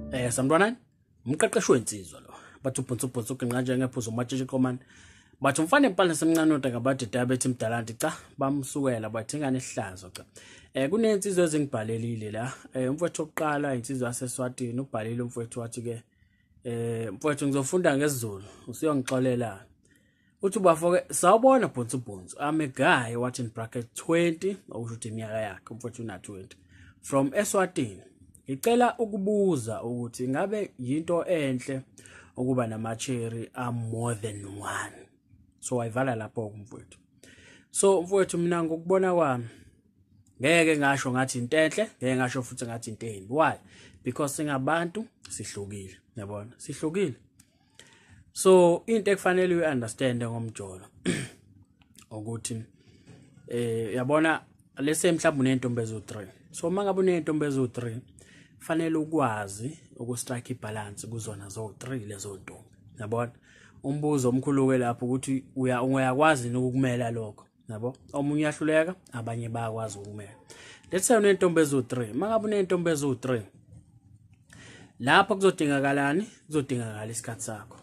Sanibonani, umqeqeshi wensizwa lo. Bathi ubhunsu ubhunsu uginqa njengephuzu umatshitshi qomane. Bathi umfana empala semncane odwa ngabathi diabetes mdalanti cha bamsukela bathi ingane ihlazo cha. Kunensizwa ezingibhalelile la. Umfowethu oqala insizwa yaseSwatini ubhalile umfowethu wathi ke mfowethu ngizofunda ngesiZulu usuyongixolela. Uthi ubafo ke sawubona bhunsu bhunsu. I'm a guy what in bracket 20 okusho ukuthi iminyaka yakhe umfowethu una 20 from Eswatini. Ngicela ukubuza ukuthi ngabe yinto enhle ukuba nama-cherry are more than one. So wayivala lapho umfowethu. So mfowethu mina ngokubona kwami ngeke ngasho ngathi into enhle, ngeke ngasho futhi ngathi into embi. Why? Because singabantu sihlukile, yabona? Sihlukile. So into ekufanele uyi-understand ngomjolo ukuthi yabona lese mhlawumbe unentombi ezo3. So uma ngabe unentombi ezo3 fanele ukwazi ukustrike ibalance kuzona zo3 lezo ntombi, yabona? Umbuzo omkhulu ke lapho ukuthi uyakwazi ukukumela lokho, yabo? Omunye uyahluleka, abanye bayakwazi ukumela. Let's say unentombi ezo3, mangabe unentombi ezo3 lapho kuzodingakalani? Kuzodingakala isikhathi sakho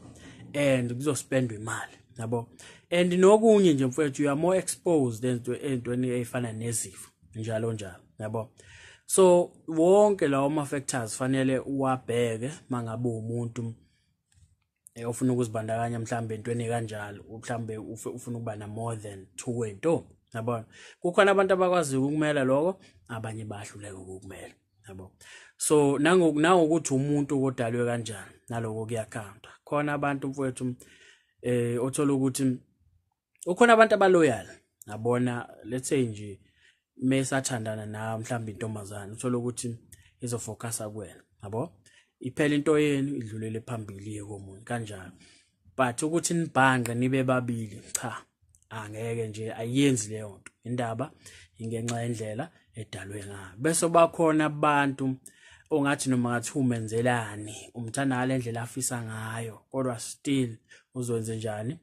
and kuzospendwa imali, yabo? And nokunye nje mfowethu, you are more exposed entweni eyifana nezifo njalo njalo, yabo? So wonke lawo ma factors fanele uwabheke mangabe umuntu ofuna ukuzibandakanya mhlambe entweni kanjalo, mhlambe ufuna ukuba na more than 2 intombi, yabona? Kukhona abantu abakwaziyo ukumela lokho, abanye bayahluleka ukukumela, yabo? So nangokuthi umuntu odalwe kanjani naloko kuyakhanda. Khona abantu mfowethu othola ukuthi ukhona abantu abaloyal, yabona? Let's say nje mesathandana nawe mhlawumbe intombazana, uthola ukuthi izofocusa kuwena, yabo? Iphela into yenu idlulele phambili iye komunye kanjalo. But ukuthi nibhanqe nibe babili, cha, angeke nje ayenzi leyo nto. Indaba ingenxa yendlela edalwe ngayo. Bese bakhona abantu ongathi noma ngathi umenzelani, umthanda ngale ndlela afisa ngayo, kodwa still uzokwenze njani?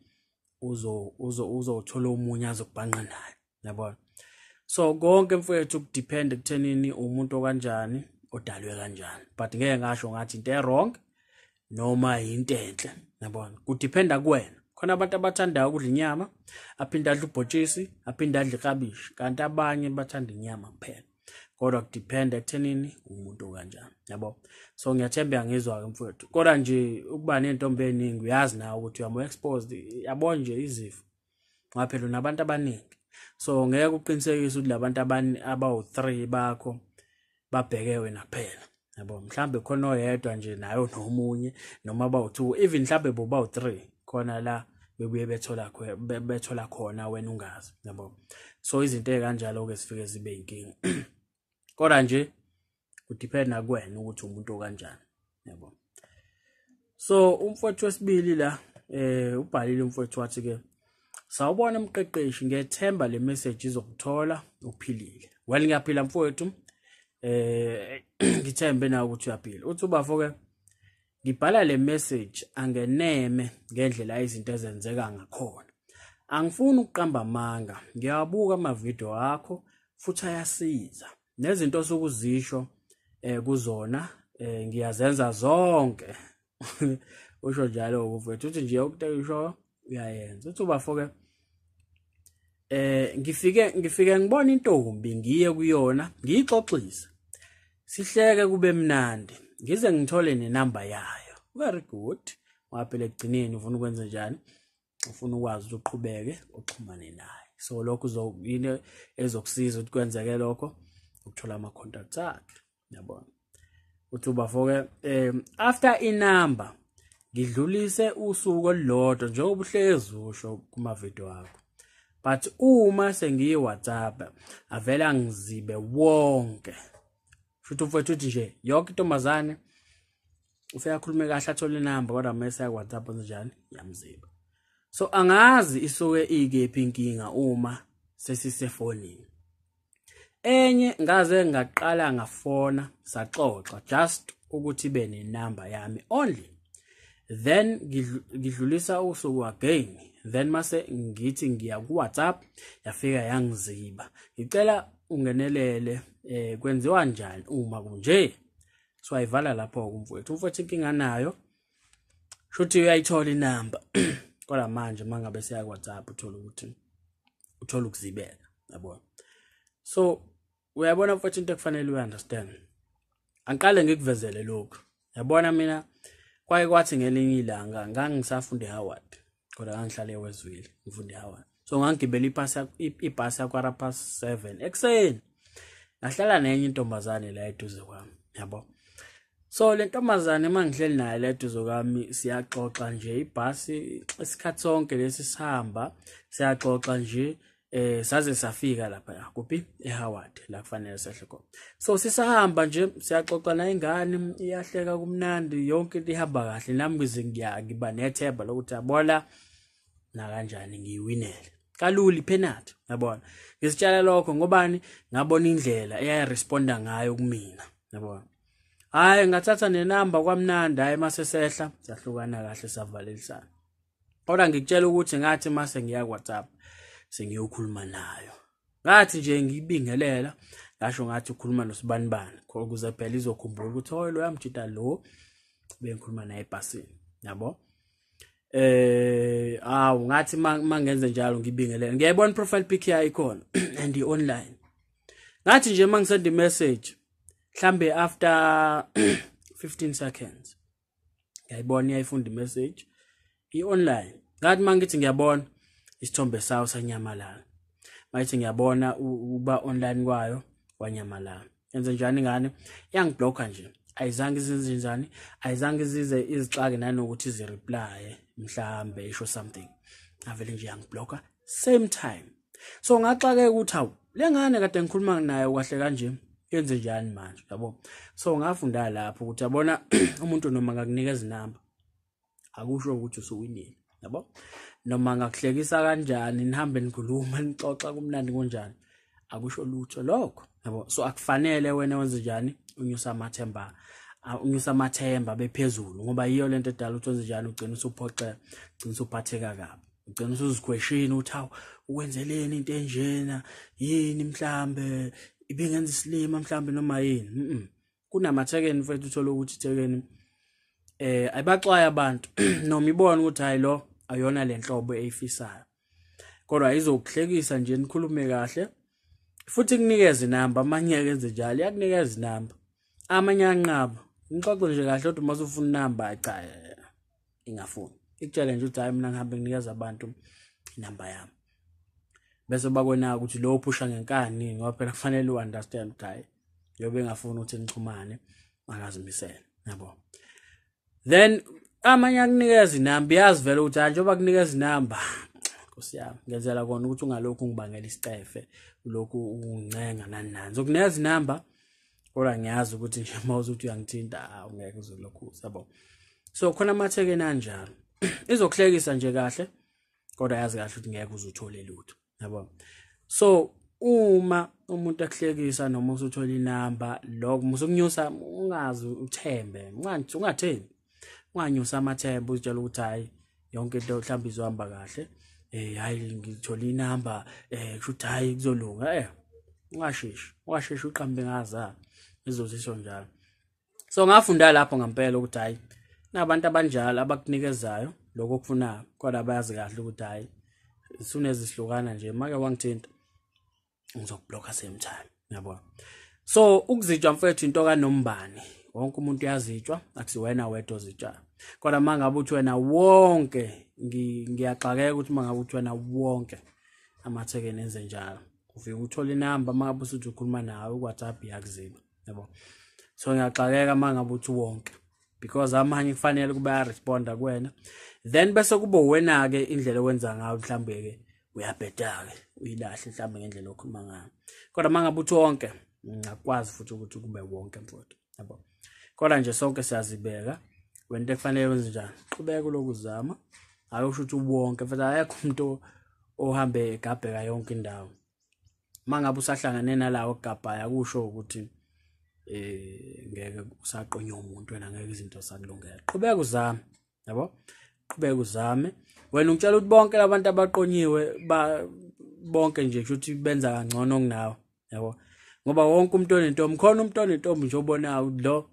Uzothola omunye azokubhanqa naye, yabona? So konke mfowethu kudepend ekuthenini umuntu okanjani, odalwe kanjani. But ngeke ngasho ngathi into e-wrong noma into enhle, yabona? Kudependa kuwena. Khona abantu abathandayo ukudla inyama, aphinde adle ubhontshisi, aphinde adle iklabishi, kanti abanye bathanda inyama kuphela. Kodwa kudependa ekuthenini umuntu okanjani, yabo? So ngiyathemba uyangizwa-ke mfowethu. Kodwa nje ukuba nentombi eningi uyazi nawe ukuthi you are more exposed, yabo nje izifo. Ngoba phela unabantu abaningi. So ngeke uqinisekise ukuthi labantu abawu-3 bakho babheke wena kuphela, yabo? Mhlambe khona oyedwa nje naye nomunye, noma abawu-2, even mhlambe bobawu-3 khona la bebuye bethola khona wena ungazi, yabo? So izinto ey'kanjalo ke zifike zibe inkinga. Kodwa nje kudependa kuwena ukuthi umuntu okanjani, yabo? So umfowethu wesibili la ubhalile umfowethu wathi ke sawubona umqeqeshi, ngiyethemba le message izokuthola uphilile. Well, ngiyaphila mfowethu, ngithembe nawe ukuthi uyaphila. Uthi ubafo ke ngibhala le message angeneme ngendlela izinto ezenzeka ngakhona. Angifuni ukuqamba amanga, ngiyabuka ama video akho futhi ayasiza. Nezinto osukuzisho kuzona ngiyazenza zonke. Usho njalo mfowethu, uthi nje okutekisho uyayenza. Uthi ubafo ke ngifike ngibona intombi ngiye kuyona ngiyixoxise, sihleke kube mnandi, ngize ngithole nenamba yayo. Very good. Waphela ekugcineni ufuna ukwenza njani? Ufuna ukwazi ukuthi uqhubeke uxhumane naye. So lokho yini ezokusiza ukuthi kwenzeke lokho? Ukuthola ama contacts akhe, yabona? Uthi ubafo ke after inamba ngidlulise usuku olulodwa njengoba uhlezi usho kuma video akho, but uma sengiyi WhatsApp avela ngizibe wonke. Futhi umfowethu uthi nje yonke intombazane ufike akhulume kahle athole inamba, kodwa mase ya WhatsApp njani yamziba. So angazi isuke ikephi inkinga uma sesisefonini. Enye ngaze ngaqala ngafona saxoxa just ukuthi ibe nenamba yami only, then ngidlulisa usuku again, then mase ngithi ngiya ku WhatsApp yafika yangiziba. Ngicela ungenelele, kwenziwa njani uma kunje? So ayivala lapho kumfowethu. Umfowethu inkinga nayo shuthi uyayithola inamba kodwa manje mangabe siya ku WhatsApp uthola ukuthi uthola ukuzibeka, yabona. So uyabona mfowethu, into ekufanele uyi-understand, angiqale ngikuvezele lokhu. Yabona mina kwaye kwathi ngelinye ilanga ngangisafunda eHoward, kodwa ngangihlala eWestville ngifunda eHoward. So ngangigibela ibhasi ya 7:15 ekuseni, ngahlala nenye intombazane la eduze kwami, yabo. So le ntombazane mangihleli naye la eduze kwami siyaxoxa nje ibhasi isikhathi sonke lesi sihamba, siyaxoxa nje, saze safika lapha kuphi eHoward la kufanele sehle khona. So sisahamba nje siyaxoxa naye, ingane iyahleka, kumnandi, yonke into ihamba kahle. Nami ngize ngiba nethemba lokuthi yabona na kanjani ngiyiwinele kalula ipenalty, yabona. Ngisitshala lokho ngobani, ngabona indlela eyayiresponda ngayo kumina, yabona. Hayi, ngathatha nenamba kwamnandi, hayi mase sehla sahlukana kahle, savalelisana. Kodwa ngikutshela ukuthi ngathi mase ngiya ku WhatsApp sengiyokhuluma nayo, ngathi nje ngibingelela ngasho ngathi ukhuluma nosibanibani, ukuze phela izokhumbula ukuthi oh lo yamjita lo bengikhuluma naye ebhasini, yabo. Awu ngathi mangenze njalo ngibingelela, ngiyayibona profile pic yayo ikhona and i-online. Ngathi nje mangisend message mhlambe after 15 seconds ngiyayibona iyayifunda imessage, i-online. Ngathi mangithi ngiyabona isithombe sayo sanyamalala, mayithi ngiyabona uba online kwayo wanyamalala. Yenze njani ingane? Iyangiblocka nje, ayizange izenze njani, ayizange izize izixake nanokuthi izi-reply mhlambe isho something, avele nje yangiblocka same time. So ngaxakeka ukuthi hawu, le ngane kade ngikhuluma nayo kahle kanje yenze njani manje, yabo. So ngafunda lapho ukuthi yabona umuntu noma ngakunikeza inamba akusho ukuthi usuwinile, yabo. Noma ngakuhlekisa kanjani, nihambe nikhuluma nixoxa kumnandi kunjani, akusho lutho lokho, yabo. So akufanele wena wenze njani, unyusa amathemba, unyusa amathemba bephezulu, ngoba yiyo lento edala ukuthi wenze njani, ugcina usuphoxeka, ugcina usuphatheka kabi, ugcina usuziquestion ukuthi hawu, ukwenzeleni into enjena, yini mhlambe ibingenza isilima mhlambe noma yini. Kunamathekeni mfethu, uthola ukuthi ithekeni ayibaxwaya abantu noma ibona ukuthi hayi lo ayona lenhlobo eyifisayo, kodwa izokuhlekisa nje nikhulume kahle futhi kunikeze inamba. Amanye enze njalo, iyakunikeza inamba, amanye anqaba nixoxe nje kahle, kodwa uma usufuna inamba cha, ingafuni, ikutshele nje ukuthi hayi mina ngihambe nginikeza abantu inamba yami, bese bakwenaka ukuthi lo uphusha ngenkani, ngoba phela kufanele u-understand ukuthi hayi njengoba engafuni ukuthi nixhumane akazimisele, yabo. Then amanye akunikeza inamba, yazi vele ukuthi hayi njengoba kunikeza inamba, Nkosi yami, ngenzela kona ukuthi ungalokhu ungibangela isicefe, ulokhu ungincenga nani nani, zokunikeza inamba, kodwa ngiyazi ukuthi nje uma uzuthi uyangithinta awungeke uzolokhu, yabo. So khona amathekeni anjalo, izokuhlekisa nje kahle, kodwa yazi kahle ukuthi ngeke uzuthole lutho, yabo. So uma umuntu ekuhlekisa noma usuthola inamba, lokho musukunyusa, ungazi uthembe, ungathembi, unganyusa amathemba uzitshela ukuthi hayi yonke into mhlawumbe izohamba kahle, hayi ngithola inamba, kusho ukuthi hayi kuzolunga. Ungasheshi, ungasheshi uqambe ngazana, izozisho njalo. So ngafunda lapho ngempela ukuthi hayi nabantu abanjalo abakunikezayo lokho okufunayo, kodwa bayazi kahle ukuthi hayi isunezi sihlukana nje, make wangithinta ngizokublocka same time, yabona. So ukuzitshwa mfethu into kanombani, wonke umuntu uyazitshwa, akusiwena wedwa ozitshayo. Kodwa mangabe uthi wena wonke, ngiyaxakeka ukuthi mangabe uthi wena wonke amathekeni enze njalo, ufike uthola inamba mangabe usuthi ukhuluma nawe ku WhatsApp iyakuziba, yabo. So ngiyaxakeka mangabe uthi wonke, because amanye kufanele kube ayaresponda kuwena, then bese kube wena ke indlela owenza ngayo, mhlambe ke uyabheda ke uyilahle mhlambe ngendlela okhuluma ngayo. Kodwa mangabe uthi wonke, ngakwazi futhi ukuthi kube wonke mfowethu, yabo. Kodwa nje sonke siyazibeka, wena into ekufanele wenze njani, qhubeka lokuzama, hayi usho ukuthi wonke mfethu, akekho umuntu ohambe egabheka yonke indawo. Mangabe usahlangane nalawo ogabhaya kusho ukuthi ngeke usaqonywa umuntu wena, ngeke izinto sakulungela. Qhubeka uzame, yabo, qhubeka uzame. Wena ungitshela ukuthi bonke labantu abaqonyiwe ba bonke nje kusho ukuthi benza kangcono kunawe, yabo, ngoba wonke umuntu onentombi, khona umuntu onentombi nje obonayo lo.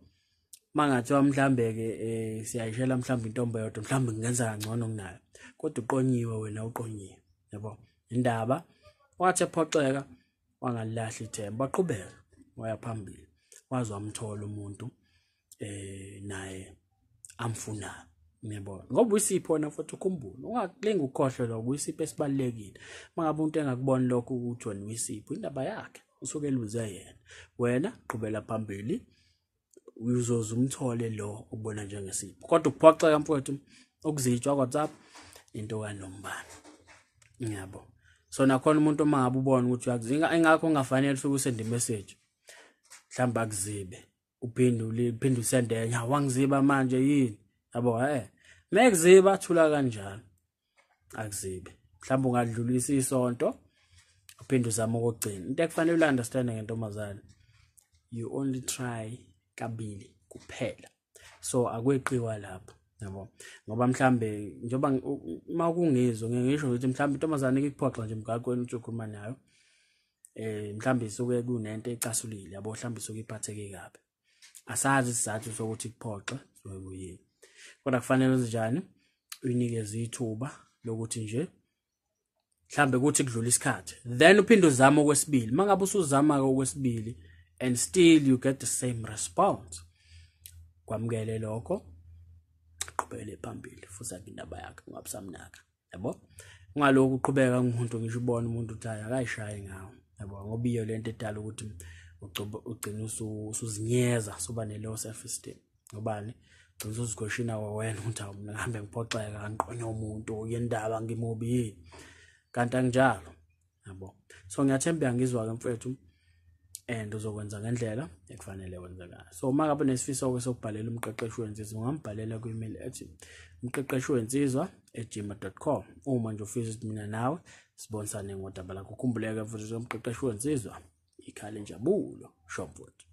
Mangathiwa mhlambe ke siyayishela mhlambe intombi yodwa, mhlambe ngingenza kangcono kunayo, kodwa uqonyiwe wena, uqonyiwe, yabo. Indaba wathi ephoxeka wangalilahla ithemba, waqhubeka waya phambili, waze wamthola umuntu naye amfunayo, ngiyabona. Ngoba uyisipho wena futhi, ukhumbule, ungakulingi ukukhohlwa lokho, uyisipho esibalulekile. Mangabe umuntu engakuboni lokho ukuthi wena uyisipho, indaba yakhe, usuke eluze yena. Wena qhubela phambili, uzoze umthole lo ubona njengesipho. Kodwa ukuphoxeka mfowethu, ukuzitshwa WhatsApp into kanombani, ngiyabo. So nakhona umuntu uma ngabe ubona ukuthi uyakuzinga, ingakho ungafanele ufike usende message, mhlawumbe akuzibe, uphinde uphinde usende enye, wangiziba manje yini, yabo. Mekuziba thula kanjalo, akuzibe. Mhlawumbe ungadlulisa isonto, uphinde uzame ukugcina. Into ekufanele u-understand ngentombazane, you only try kabili kuphela, so akweqiwa lapho, yabo. Ngoba mhlambe njengoba uma kungizwe ngisho ukuthi mhlambe intombazane ikuphoxa nje emgaqweni, uthi ukhuluma nayo, mhlambe isuke kunento ecasulile, yabo, mhlambe isuke iphatheke kabi, asazi isizathu sokuthi kuphoxe suke kuyini, kodwa kufanele njani uyinikeze ithuba lokuthi nje mhlambe kuthi kudlula isikhathi, then uphinde uzame okwesibili. Mangabe usuzama okwesibili and still you get the same response, kwamukele lokho, qhubekele phambili futhi indaba yakhe ungabusamnaka, yabo. Ungalokhu uqhubeka ngumuntu, ngisho ubona umuntu uthi hayi akayishayi ngawo, yabo, ngoba iyo lento edala ukuthi ugcine usuzinyeza, soba ne-low self esteem. Ngobani? Ugcine usuzigoshina wena ukuthi hawu, mina ngihambe ngiphoxeka, ngiqonye umuntu, yendaba ngimubi yini, kanti anginjalo, yabo. So ngiyathemba uyangizwa-ke mfethu, and uzokwenza ngendlela ekufanele wenze ngayo. So uma ngabe unesifiso-ke sokubhalela umqeqeshi wensizwa, ungambhalela kwi-email ethi umqeqeshi wensizwa@gmail.com, uma nje ufisa ukuthi mina nawe sibonisane ngodaba lakho. Ukhumbuleke futhi, umqeqeshi wensizwa, ikhala injabulo, sho mfowethu.